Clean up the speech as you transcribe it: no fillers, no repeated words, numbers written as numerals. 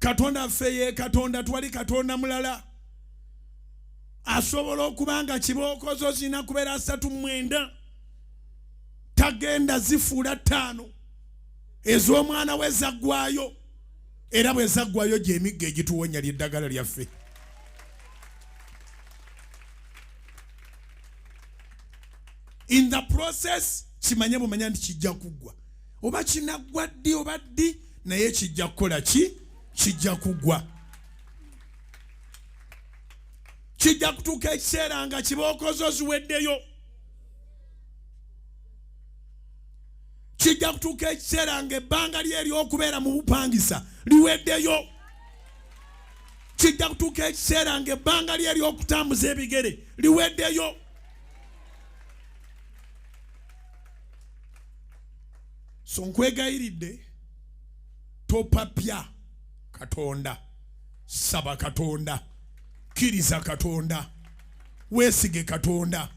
Katonda ffe ye Katonda, twali Katonda mulala. Asobola okuba nga kibooko zo zirina kubeera 39, tagenda zifuula 5. Ez'omwana we zaggwayo, era bwe zaggwayo gy'emiggo egituwonya, ly'eddagala lyaffe. In the process, kimanye bumanya nti kijja kuggwa, oba kinaggwa ddi oba ddi, naye kijja kukola ki? Kijja kuggwa. Kijja kutuuka ekiseera nga kibooko zo ziweddeyo. Kijja kutuuka ekiseera nga ebbanga lye ery'okubeera mu bupangisa liweddeyo. Kijja kutuuka ekiseera nga ebbanga lye ery'okutambuza ebigere liweddeyo. So nkwegayiridde, topapya Katonda, saba Katonda, kkiriza Katonda, weesige Katonda.